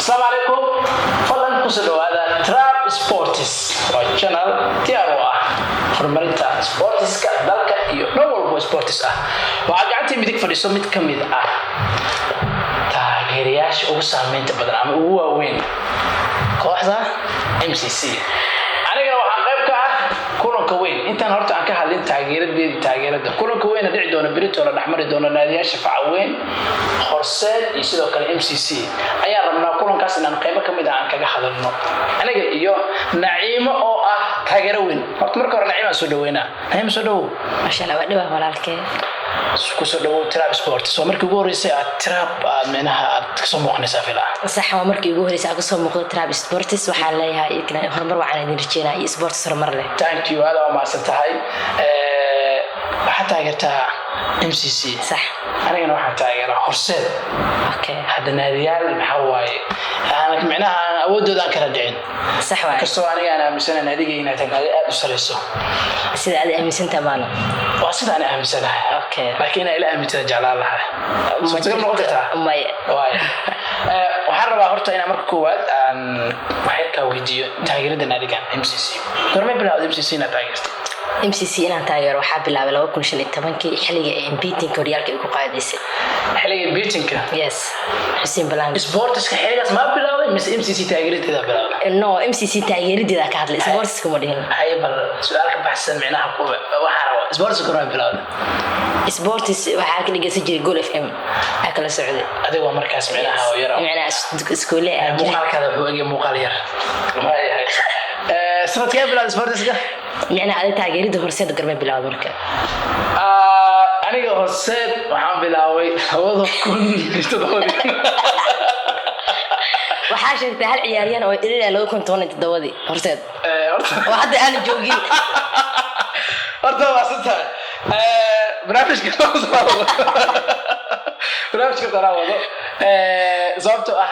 Asalaamu calaykum. Fadlan kusoo dhawaada Trap Sports. Waa channel diyaar u ah horumarinta sportiska dalka iyo dhan walbo sports ah. Waxaa gacantii midig fadhiso mid ka mid ah taageerayaasha ugu saameynta badan ama ugu waaweyn kooxda MCC. Anigana waxaan qayb ka ah kulanka weyn. Intaan horta aan ka hadlin taageeradeedi, taageerada kulanka weyna dhici doona berito, la dhexmari doona naadiyaasha facaweyn Horseed iyo sidoo kale MCC, ayaan rabnaa kulankaas inaan qaybo ka mid ah aan kaga hadalno, aniga iyo Naciimo oo ah taageero weyn. Horta marka hore Naciimaan soo dhaweynaa. Naciimo, soo dhawow. Maasha Allah, waa dhawaa walaalkee. Kusoo dhawow Trap Sport. Soo markii ugu horreysay aad Trap aad micnaha aad kasoo muuqanaysaa filaa? Sax, waa markii ugu horreysay aan kasoo muuqdo Trap Sports. Waxaan leeyahay idin horumar wacan idin rajeynaa iyo sports horumar leh. Thank you, aad waa mahadsan tahay. Waxaad taageertaa MCC. Sax. Anigana waxaan taageeraa Horseed. Hadda naadiyaal maxaa waaye aan micnaha aan awoodooda aan kala dhicin. Sax waay. Kastoo aniga aan aaminsanahay naadiga inay tahay naadi aad u sareyso. Sida aad aaminsantaha maano? Waa sida aan aaminsanahay. Laakiin inaa ila aaminsana jeclaan lahaa. Suurtagal noqon kartaa? Maya. Waay. Waxaan rabaa horta inaan marka koowaad aan waxyarkaa weydiiyo taageerada naadigan MCC. Goormay bilowda MCC inaad taageertay? MCC inaan taageero waxaa bilaabay 2015-kii, xilliga ee unbeatenka horyaalka ay ku qaadaysay. Xilliga unbeatenka? Yes, Xuseen Balaan. Sportiska xilligaas maa bilowday mise MCC taageeradeeda bilowday? No, MCC taageeradeeda ka hadlay, sportiska ma dhihin. Haye, bal su-aal ka baxsan micnaha kuwa waxaa rabaa, sportiska goormaa bilowday? Sports waxaa ka dhegeysan jiray Gool FM aa kala socday. Adigoo markaas micnaha oo yara? Micnaha iskoole ah jiray. Muuqaalkaada wuxuu egya muuqaal yar. Waayahay. Sanadkee bilowday sportiska? Micnaha adi taageerida Horseed garmay bilowday marka? Aniga Horseed waxaan bilaabay 2007-dii. Waxaa sheegtay hal ciyaaryahan oo ilaa 2017-dii Horseed Horta oo hadda aanu joogin. Horta waa santahay. Barnaamijka tanaa wado, sababtoo ah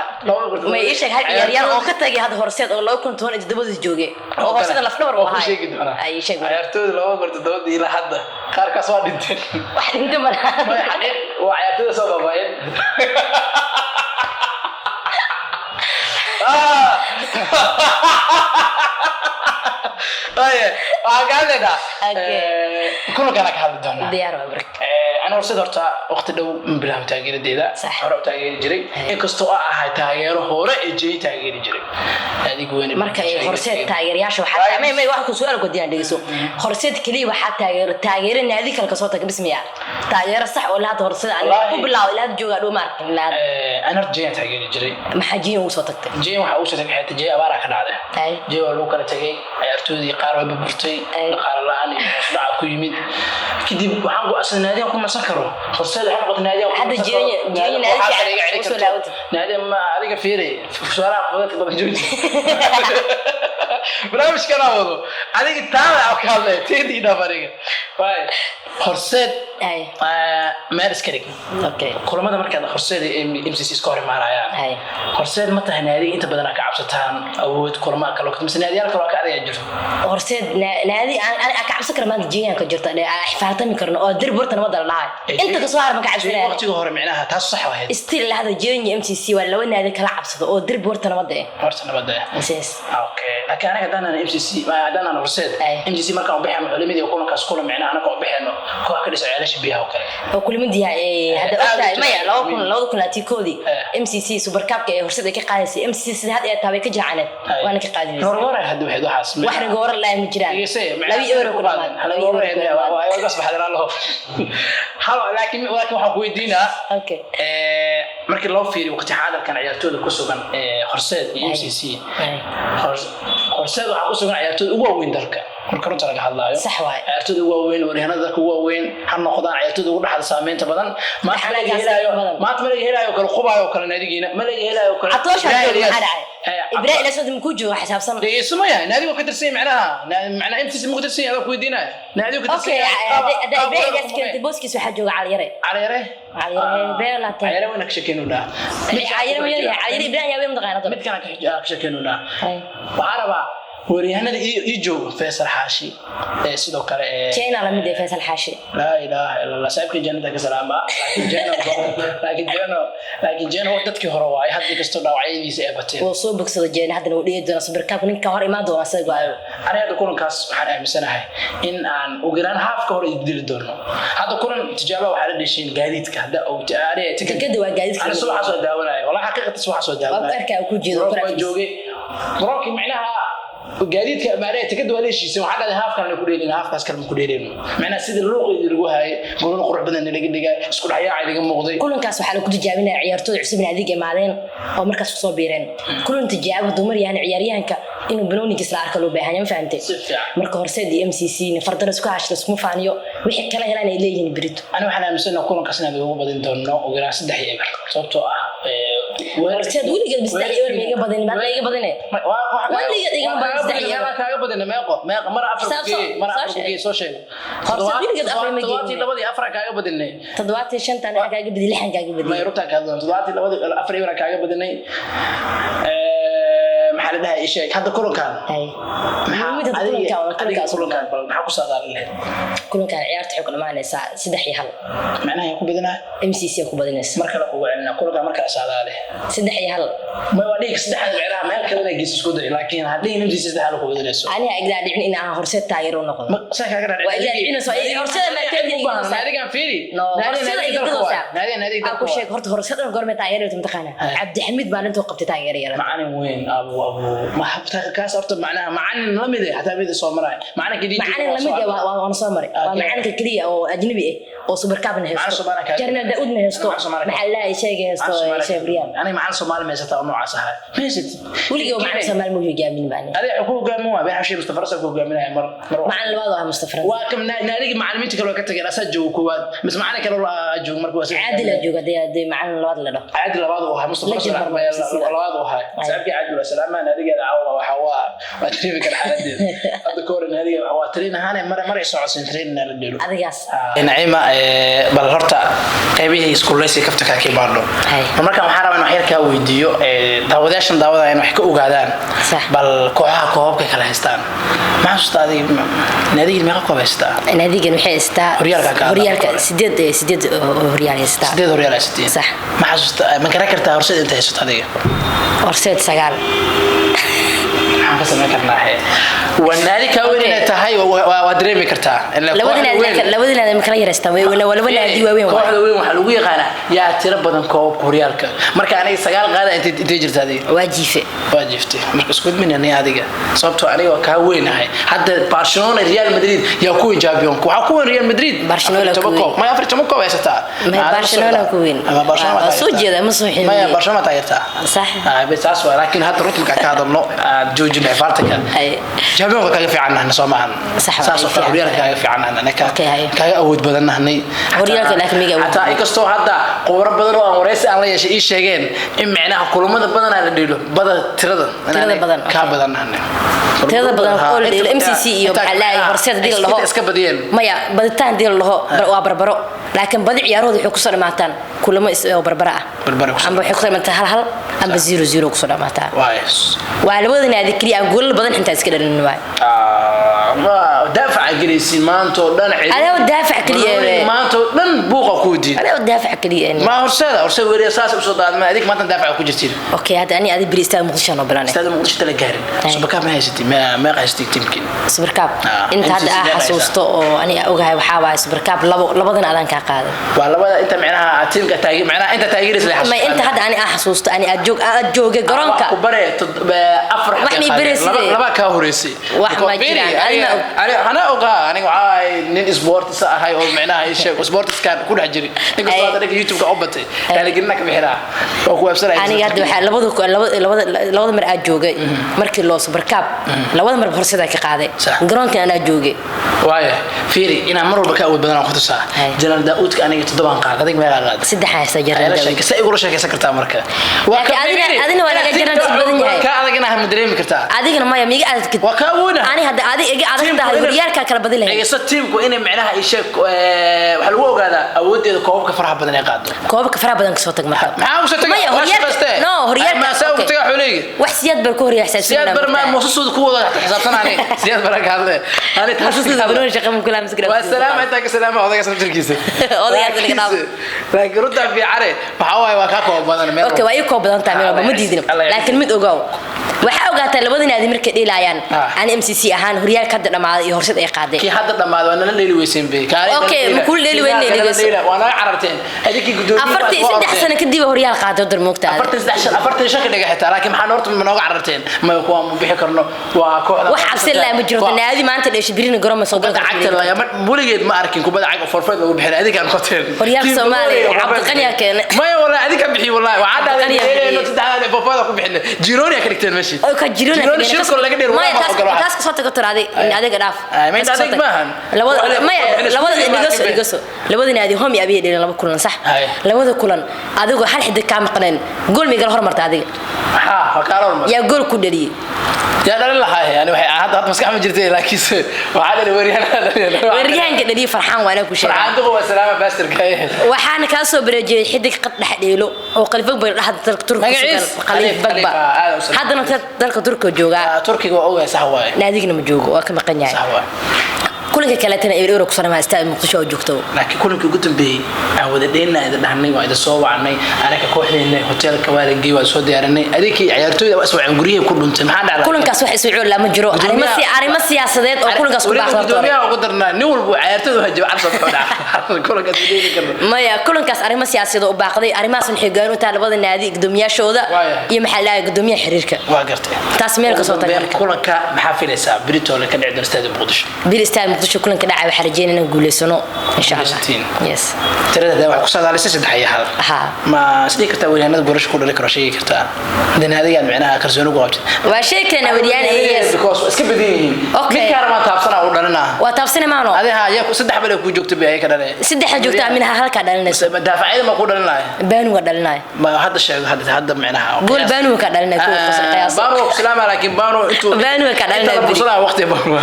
Ma ii sheeg hal ciyaaryahan oo ka tagay hadda Horseed oo 2017-dii joogay oo Horseed lafdhabar u oo ku ahaa? Sheegi doonaa. Ay, ii sheeg marka. Ciyaartooyda 2007-dii ilaa hadda qaarkaas waa dhinteen. Wax dhinta malaha. Maya, xaqiiq waa ciyaartooyda soo baabaayeen. Waaya, waxaan ka hadlaynaa kulankaana ka hadli doonaa. Diyaar waa marka. Ana Horseed horta waqti dhow ma bilaabin taageeradeeda. Hore u taageeri jiray, inkastoo aan ahay taageero hore ee jey taageeri jiray adiga weyne. Marka ay Horseed taageerayaasha waxaa may wax ku su'aal godiyaan, dhegeyso. Horseed kaliya waxaa taageero taageero naadi kale kasoo taga bismiya taageero sax oo ilaa hadda Horseed aan ku bilaabo ilaa hadda joogaa dhow maarkin ilaa hadda. Ana horta jeyan taageeri jiray. Maxaa jiyan ugu soo tagtay? Jeyan waxaa ugu soo tagay xeeta jey abaaraa ka dhacday. Jey waa lagu kala tagay, ciyaartoydii qaar way burburtay, dhaqaale la-aan iyo hoos dhaca ku yimid. Kadib waxaan go'aansaday naadiyan ku nasan karo. Horseed waxay noqotay naadiyan ku Hadda nasan karo. Jeenya Naadi naadi waxaa fiican kale iga celin usoo karto. laawatay. Naadi ma adiga fiiri su'aalaha dadka badan jooji. Barnaamijkan aan wado adiga taada aan ka hadlaya, teedii dhaaf aniga. Waay, Horseed meel iska dhig. Kulamada markaad Horseed iyo MCC iska hor imaanayaan, Horseed ma tahay naadiga inta badan aad ka cabsataan awood kulama kale mise naadiyaal kale oo ka adagaa jirto? Horseed naadi aan ka cabsan kara maanta jiyan ka jirta aan xifaaltami karno oo dirbi horta nabada la dhahay inta kasoo har ma ka cabsanaya. Waqtiga hore micnaha taas sax ahayd. Still hadda jiyan iyo MCC waa laba naadi kala cabsado oo dirbi horta nabada eh. Horta nabada eh. Yes. Okay, laakiin anaga haddaan MCC, haddaan Horseed, MCC markaan u baxayno wuxuu lamid yahay kulankaas kulan micnaha anaga u baxayno koox ka dhisa Ceelasha Biyaha oo kale. Oo kulimid yahay hadda Aad ogtahay u maya jecel. 2021-koodii MCC Supercupka ee Horseed ay ka qaadaysay, MCC sida had ay taabay ka jilcaneed waana ka qaadinaysa. Roorroor hadda waxayd waxaas. Wax rigooro laa ma jiraan. Laba euro ku dhamaad, 2 euro ku dhamaad. Laakiin waxaan ku weydiinaa, markii loo fiiriyo waqti xaadirkan ciyaartooyda ku sugan Horseed iyo MCC, Horseed waxaa ku sugan ciyaartooyda ugu waaweyn dalka marka runta laga hadlaayo. Sax waay. Ciyaartooyda ugu waaweyn, waryahanada dalka ugu waaweyn ha noqdaan, ciyaartooyda ugu dhaxda saameynta badan. Maanta ma laga Dhaxalkaas helaayo badan. Maanta ma laga helaayo kale qubaayo kale naadigiina ma laga helaayo kale. Catoosha Ibrahim jooga. Elias. Maxaa dhacay? Ibrahim Elias wada makuu jooga xisaabsan? Dhegeyso, maya, naadigu ka tirsan yahay micnaha MCC ma ku tirsan yahay? Adoo ku weydiinaya, naadigu ka tirsan Okay. yahay. Hadda Ibrahim Elias keentay, booskiisa waxaa jooga Cali Yare. Cali Yare. Cali Yare, been laa tahay. Cali Yare wayna ka sheekeynunaa. Cali Yare ma yaryahay? Cali Yare Ibrahim yaa weyn mataqaana. Mid kana ka sheekeynunaa. Waxaan rabaa Weeryahanada ii joogo Faysal Xaashi, sidoo kale China lamid ee Faysal Xaashi. Laa ilaaha illa Allah, saaxiibkii jannada ka salaama. Laakiin Jeno dadkii hore waaye, hadda kastoo dhaawacyadiisa ay bateen. Wuu soo bogsado Jena, haddana wuu dhihi doonaa Super Cup ninka hor imaan doona asaga waayo. Aniga hadda kulankaas waxaan aaminsanahay in aan ugu yaraan haafka hore isbedeli doono. Hadda kulan tijaaba waxaa la dheshiin gaadiidka hadda aniga Tikada waa gaadiidka. Ani subaxa soo daawanaya, wallahi xaqiiqatan subaxa soo Waa ku daawanaya. arkaa ku jeedo. Garoonka waan joogay, garoonkii micnaha gaadiidka maaraya tikada waa la heshiisay. Waxaa dhahday haafkan la ku dheelin, haafkaas kale ma ku dheelino. Macnaha sida luuqeedii lagu hayay, golol qurux badan laga dhigay, isku dhexyaaca laga muuqday. Kulankaas waxaa lagu tijaabinaya ciyaartooyda cusub in adiga imaadeen oo markaas kusoo biireen. Kulan tijaabo dumar yahan ciyaaryahanka inuu banoonigiis la arka loo baahan yahay, ma fahantay? Si fiican. Marka Horseed iyo MCC fardana isku hashla, iskuma faaniyo, wixii kala helaan ay leeyihiin berito. Ani waxaan aaminsanahay kulankaas inaan ugu badin doono ugu yaraan 3-0, sababtoo ah Horseed weligeed ba 3-0 ma iga badin, ma iga badine. Weligeed igama badin 3-0. Kaaga badina meeqo meeqo mar afar Soo- ku geeyey, mar soo afar ku sheeg. geeyey, soo sheeg. Horseed weligeed afar ma geeynin. 72dii afar kaaga badinay. 75tan waxaa kaaga badiyay, lixan kaaga Ma badiyay. Runtaan kaaga badinay, 72dii 4-0 kaaga badinay. Maxaa la dhahay, ii sheeg hadda kulankan. Hay. Maxaa Muhiimadda kulankan waa adiga kulankaas. Kulankan bal maxaa ku saadaalin lahayd? Kulankan ciyaarta waxay ku dhamaanaysaa 3-1. Macnaha yaa ku badinaa? MCC ku badinaysa. Mar kale kugu celina, kulankan markaa saadaale. 3-1. Ma waa dhiig saddexda, micnaha meel kale inay gees isku day, laakiin haddii MCC saddex ku badinayso. Aniga igdaa dhicin in aan Horseed taageero u noqdo. Ma saa kaaga dhacay? Waa igdaa dhicinayso, ay Horseed markeed. U baahan naadigan fiiri. No, Naadigan Horseed naadiga ay dalka waay. gadoosaa. Naadigan naadiga Aan dalka ku waay. sheeg horta, Horseed dhan goormay taageero mataqaanaa? Hay. Cabdixamiid baa intuu qabtay taageero yeelata. Macalin weyn abu abu ma kaas horta, macnaha macalin la mid eh xataa mid soo maray macalinka DJ. Macalin lamid ah waan soo maray. Waa macalinka keliya oo ajnabi ah oo Super Cup-na Macalin haysto. Soomaali kaa- Jarnal Daa'uudna haysto. Macalin Soomaali kaa- Maxaa la sheegay haysto Sheebriyaan. Aniga macalin Soomaali ma haysataa oo noocaas ahaa? Ma haysatid. Weligii oo macalin Soomaali ma hogaamin baan. Adiga wuxuu ku hogaamin waa Been Xashiin Mustafa Rasal ku hogaaminaya mar mar. Macalin labaad waa Mustafa. Waa kam naadigii macalimiinta kale waa ka tageen, asaa joogo koowaad mise macalin kale oo joogo marka waa Caadil aa jooga hadii macalin labaad la dhaho. Caadil labaad uu ahaa Mustafa Legend Rasal. marmar sida. Labaad uu ahaa saaxiibkii Caadil waa salaama. Naadigeeda caawa waxa waa dareemi kara xaaladeeda hadda ka hor. Naadiga waa train ahaan mar mar ay socodsiin train la dheelo. Adigaas. Naciima, bal horta qaybihii iskuuleysi kafta kaa kibaadho. Hay. Markaan waxaan rabaa in wax yar kaa weydiiyo, daawadayaashan daawadaya in wax ka ogaadaan. Sax. Bal kooxaha koobabka kala haystaan, maxaa xasuustaa adiga naadigii meeqa koob haystaa? Naadigan waxay haystaa Horyaalka ka hadla. Horyaalka sideed oo horyaal haystaa. Sideed horyaal haysatiin. Sax. Ma xasuusta, ma garan kartaa Horseed inta haysato adiga? Horseed 9. Maxaan ka samayn karnaa he? Waa naadi kaa weyn inay tahay waa dareemi kartaa. Ilaa Labada kooxda naadi weyn- labada naadi ma kala yaraystaan, way waa laba naadi waaweyn waay. Kooxda weyn waxaa lagu yaqaanaa yaa tiro badan koobabka horyaalka. Marka aniga 9 qaada, intay jirta adiga? Waa jiife. Waa jiiftay. Marka isku mid ani adiga, sababtoo aniga waa kaa weynahay. Hadda Barcelona, Real Madrid yaa ku weyn championka? Waxaa ku weyn Real Madrid. Barcelona 14 ku weyn. koob. Maya, 14 koob haysataa. Maya, Barcelona ku weyn. Ama Barcelona Waa soo taageertaa. jeeda, ma soo xidhin. Maya, Barcelona taageertaa. Sax. Ah, bes taas waa. Laakiin hadda runta markaan ka hadalno, aad joojino cifaartanka, Ay. championka kaga fiican soo maahan? Sax waa, saas oo kale fiican. Horyaalka kaga fiican anaga, Okay, hay. kaga awood badan nahnay. Horyaalka laakiin miga awood xataa badan. Inkastoo hadda khubaro badan oo aan wareysi aan la yeeshay ii sheegeen in micnaha kulamada badan aan la dheelo bada tirada Tirada badan, kaa okay. badan nahnay. Tirada badan oo la dheelo MCC iyo maxaa la dhahay Horseed hadii la dhaho. Iska badiyeen. Maya, baditaan hadii la dhaho waa barbaro, laakiin badi ciyaarahooda waxay kusoo dhamaataan kulamo oo barbaro ah. Barbaro kusoo Amba waxay kusoo dhamaataa 1-1 amba 0-0 kusoo dhamaataa. Waay. Waa labada naadi keliya aan goolal badan intaa iska dhalin waay. Ah, daafaca gelaysiin maanta oo dhan Adaa daafac keliya Banooni maanta oo dhan buuqa kuu diid. Adaa daafac keliya. Ma Horseeda, Horseed weriya saas usoo daadma, adig maanta daafaca ku jirtiin. Okay, hadda ani adi beri istaad Muqdisho noo bilanay. Istaada Muqdisho tala gaarin. Ay. Super Cup ma haysatid? Meeqa haysatid tiimkiin? Super Cup Ah, inta hadda MCC aan meeqa xasuusto oo ani aan ogahay waxaa waaye Super Cup labo, labadan adaan kaa qaaday. Waa labada inta micnaha tiimka taagi, micnaha inta taageeraysa la Ma inta hadda ani aan xasuusto, ani aad joog aad joogay garoonka. Ku bare afar. Wax ma i baraysidee? Laba kaa horeysay. Wax ma jiraan, adina og. Ana ogaa, aniga waxaa ahay nin sports ahay oo micnaha ii sheeg sportskan ku dhex jiray, ninkastoo Ay. hadda dhanka YouTube-ka u batay, raaligelina ka bixinaa oo ku waabsanaya. Aniga hadda waxaa labada labada mar aad joogay markii loo Super Cup, labada mar Horseeda ka qaaday. Sax. Garoonka anaa joogay. Waaya, fiiri, inaan mar walba ka awood badan aan ku tusaa. Hay. Janaal Daauudka aniga toddobaan qaad, adig meelaa qaad. Saddex haysta Ayla Janaal Daauud. sheekaysa, igula sheekaysan kartaa marka. Laakiin adina waa laga Janaal badan yahay. Ka adag inaa ma dareemi kartaa? Adigana maya, miiga adag. Waa kaa awoona. Ani hadda adi iga adag tahay, horyaalkaa kala badin lahayd. Dhegeyso, tiimku inay micnaha ii sheeg, waxaa lagu ogaadaa awooddeeda koobabka faraha badan ee qaado. Koobabka faraha badan kasoo tag marka. Maxaa usoo tagay? Maya, Waa horyaalka shaqaystee. No, horyaalka Ay, ma saa ugu okay. tagay wuxuu Xooleyga. Wax Siyaad Bar ku horreeya xisaabsan. Siyaad Bar ma muusasuuda ku wada xisaabsan ani. Siyaad Bar ka hadle. Ani taas Muusasuuda banooni shaqa ma kula maskira. Waa salaam, intaa ka salaama odayga sabtirkiisa. Odaygaas laga dhaafo. Laakiin runtaa fiicane waxaa waaye waa kaa koob badan meel. Okay, waa ii koob badan tahay meel walba, ma diidin. Allah ya Laakiin mid ogow, waxaa ogaataa labada naadi markay dheelayaan, Ah. ani MCC ahaan horyaalka hadda dhamaaday iyo Horseed ay qaaday. Kii hadda dhammaaday waa nala dheeli weyseen bay. Okay, ma kula dheeli weyn, dhegeyso. Waa naga cararteen adinkii gudoomiye. 43 sano kadib horyaal qaaday dar moogtaada. 43, shan, 45 ka dhiga xitaa, laakiin maxaa horta ma nooga cararteen? Ma kuwa ma bixi karno, waa kooxda. Wax cabsi laa ma jiro, naadi maanta dheesho birina garoon ma soo Kubadda gal. Cagta lagama weligeed ma arkin kubadda cag oo forfeit lagu bixin, adinkaan qoteen. Horyaalka Soomaaliya, Cabdiqani aa keenay. Maya, wallahi adinkaan bixiy, wallahi waxaa Cabdiqani aa dhahday bixiyey. Saddexdaad forfeit ku bixinay, Gironi aa ka dhigteen meeshii. Oo ka Girona. Gironi shirko laga dheer. Maya, waa taas ogol waxa. Taas kasoo tago tiraday in adiga dhaaf. Ay, ma Taas kasoo adeeg tag. maahan. Labada maya, labada Isku dhigaso dhigaso, labada naadi home iyo abiy dheeleen laba kulan, sax? Ay. Labada kulan adigoo hal xidig kaa maqneen, gool may gala hormarta adiga? Maxaa waa kaala hormar? Yaa gool ku dhaliyey? Yaa dhalin lahaa? Yani waxay hadda maskax ma jirtay, laakiinse waxaa dhali weeryahan. Weeraryahanka dhaliyey Farxaan, waa inaan ku sheegaa. Farxaan Duqo, waa salaama baasterka. Waxaana kaa soo bareejiyey xidig qad dhex dheelo oo Khaliif Bagba dhexda dalka Turkiga ku Magaciis? sugan. Khaliif Khaliif, Bagba. Khaliif, aad u salaam. Haddana dalka Turkiga joogaa. Turkiga waa ogahay, sax waaye. Naadigna ma joogo, waa ka maqan yahay. Sax waaye. Kulanka kaleetana eber ku sanama istaad Muqdisho oo joogto. Laakiin kulankii ugu dambeeyey aan wada dheelna idin dhahnay, waa idin soo wacnay anaka kooxdeena, hoteelka waa la geeyey, waa soo diyaarinay, adinkii ciyaartooyda waa iswaceen, guryahay ku dhuntay, maxaa dhacday? Kulankaas wax iswicoo lama jiro, arrimo siyaasadeed oo kulankaas ku Weliba baaqsan. Gudoomiyaha ugu darnaa, nin walba ciyaartooyda waa jabcad soo dhaca kulankaas ma dheeli karno. Maya, kulankaas arrimo siyaasadeed oo u baaqday, arrimahaas waxay go'aan u tahay labada naadi gudoomiyaashooda Waayahay. iyo maxaa la dhahay gudoomiyaha xiriirka. Waa gartay. Taas meel ka soo Ugu tag dambeyn, marka. Kulanka maxaa filaysaa Britole ka dhici doona stadium Muqdisho? Bil istaad Muqdisho kulanka dhacay waxaa rajeynaya inaan guuleysano, insha Allah. Guuleysatiin. Yes. Tirada hadda waxaa ku saadaalisay 3-1. Ha. Ma isdhihi kartaa weeryahanada goolasha ku dhali karo, sheegi kartaa hadana adigaan micnaha kalsooni ku qabtid? Waa sheegtayna weeryahan, yes. Because waa iska badan yihiin. Okay. Mid kaana maan taabsana u dhalinaa. Waa taabsane maano. Adiga yaa saddex bal ku joogta bay ay ka dhalee. Saddexda joogta minha halkaa dhalinayso. Daafacyada ma ku dhalinaya? Baanuga dhalinaya. Ma hadda sheego, hadda micnaha. Gool baanuga ka dhalinaya kuwa qiyaaso. Baanu waa ku salaama, laakiin baanu intuu Baanu ka dhalinaya inta la beri. bursanaa waqti baanu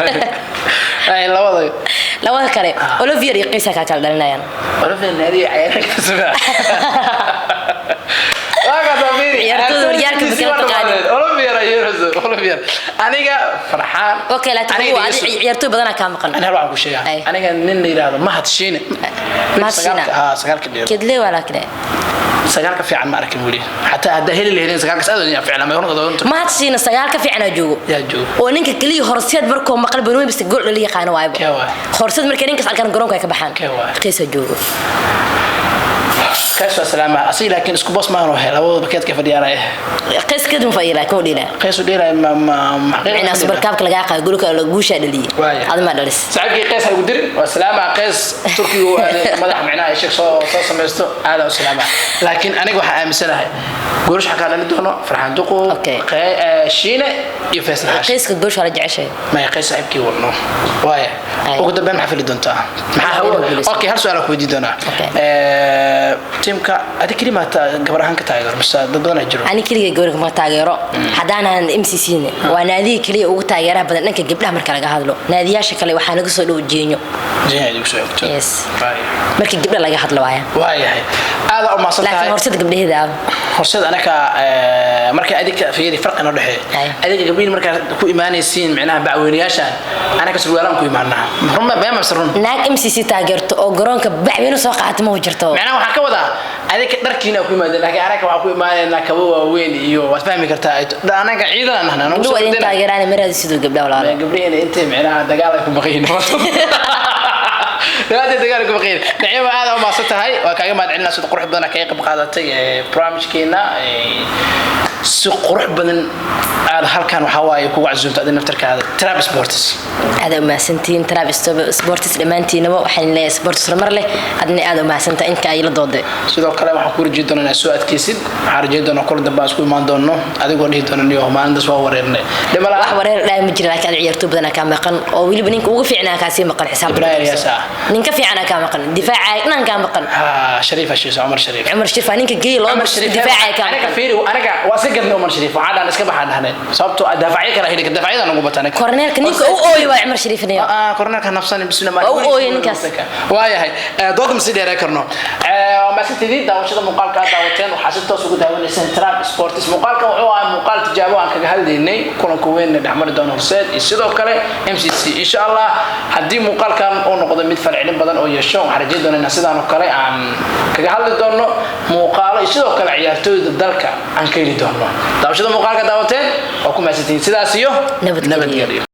ay labada. Labada kale Olivier iyo Qiisa kaa kala dhalinayaan. Olivier naadiga ciyaarka ka samee. Ciyaartooyda horyaalka ma kala taqaanin. Olivier ayeerso Olivier, aniga Farxaan. Okay, laakiin Aniga kuwa dhegeyso. adi ciyaartooy badanaa kaa maqan. Aniga hal waxaan ku sheegaa. Ay. Aniga nin la yiraahdo Mahad Shiine. Mahad Shiine. Ha, sagaalka dheer. Kedle waa laakiin. Sagaalka fiican ma arkin weli, xataa haddaa heli lahaydeen sagaalkaas aad u fiican ma runta. Mahad Shiine sagaal ka fiicanaa joogo. Yaa joogo? Oo ninka keliya Horseed markuu maqal banooni bas gool dhali yaqaano waayba. Kee waay? Horseed markay ninkaas arkaan garoonka ay ka baxaan. Kee waay? Qiisa joogo. Kaas waa salaama asiga, laakiin isku boos maahan oo labadooda bakeedka fadhiyaanaya. Qiis kadib fa ilaa kuma dhila. Qays u dheelaya ma Micnaa subarkaabka lagaa qaado goolka la guushaa dhaliyay. Waaya. Adma dhalis. Saaxiibkii Qays ha ugu dirin, waa salaama Qays, Turkiga uu aaday madax micnaha ay sheeg soo samaysto, aada u salaama, laakiin aniga waxaa aaminsanahay goolasha xakaa dhali doono Farxaan Duqo. Okay. Shiine iyo Faysal Xaashi. Qiiska goosha la jeceshay. Maya, Qays saaxiibkii wadno waaya. Ay. Ugu dambeyn maxaa fili doontaa, maxaa Inuu hawo? guuleysto. Okay, hal su'aal aan ku weydiin doonaa. Okay. Tiimka adi keli maa gabar ahaan ka taageero mise dad badan aa jiro? Ani keligay gabar ma taageero, haddaanan MCC ne waa naadiga keliya ugu taageeraha badan dhanka gabdhaha marka laga hadlo. Naadiyaasha kale waxaa naga soo dhow Jeenyo. Jeenyo idigu soo xigto. Yes. Waaya. Marka gabdha laga hadlo waaya. Waayahay, aada u mahadsan Laakiin tahay. Horseed gabdhaheeda ah. Horseed anaka marka adinka fiiri farqi noo dhexeeya. Ay. Adinka gabdhihin markaa ku imaanaysiin micnaha bacweynayaashan, anaka surwaalaan ku imaanaa, run ma been ma run? Naag MCC taageerto oo garoonka bacweyne soo qaata ma jirto. Macnaha waxaan ka wadaa adinka dharkiina ku imaadeen, laakiin anaka waxaan ku imaanaynaa kabo waaweyn iyo waad fahmi kartaa, anaka ciidan aan nahnaa nagu Gabdhuhu soo waa idin ordinaa. Taageeraan maraadi sidoo gabdhaha walaalo. Gabdhihiina intay micnaha dagaal ay ku baqayiin, aad dagaal ay ku baqayiin. Naciima, aad u mahadsan tahay, waa kaaga mahad celinaa sida qurux badan kaga qayb qaadatay barnaamijkeena, si qurux badan aad halkan waxaa waaye kugu casuumta adin naftarkaada Trap Sports. Aad u mahadsantihiin Trap Sports dhammaantiinaba, waxaan leeyahay sports horumar leh. Adna aad u mahadsantahay inka ay la dooday. Sidoo kale waxaan ku rajeyn doonaa inaad soo adkeysid, waxaan rajeyn doonaa kol dambe aan isku imaan doono adigoo dhihi doona niyo maalintaas waa wareernay dhimala. Wax wareer dhaay ma jira, laakiin aad ciyaartooy badanaa kaa maqan oo weliba ninka ugu fiicnaa kaa sii maqan xisaab. Ibrahim Yaasa. Ninka fiicanaa kaa maqan, difaaca dhan kaa maqan. Ha, Shariif Hashiis, Cumar Shariif. Cumar Shariif ninka geey loo Cumar Shariif. difaaca kaa Anaga maqan. Fiiri, anaga waa iska Gadnay Umar Shariif, waxaa dhan iska baxaan dhahnay, sababtoo ah daafacyo kala heli, daafacyada nagu batanay. Korneelka ninka u ooyi waa Cumar Shariif niyo. Ah, korneelka nafsani bismillah. Waa u ooyay ninkaas. Waayahay, doodda ma sii dheeree karno. Waa mahadsantidiin daawashada muuqaalka aad daawateen. Waxaa si toos ugu daawanayseen Trump Sports. Muuqaalkan wuxuu ahaa muuqaal tijaabo aan kaga hadlaynay kulanka weyn ee dhexmari doona Horseed iyo sidoo kale MCC. Insha Allah, haddii muuqaalkan uu noqdo mid falcelin badan oo yeesho, waxaan rajayn doonaa inaan sidaan oo kale aan kaga hadli doono muuqaalo iyo sidoo kale ciyaartooyda dalka aan ka heli doono. Daawashada muuqaalka daawateen waa ku mahadsantihiin. Sidaas iyo Nabadgelyo. Nabadgelyo.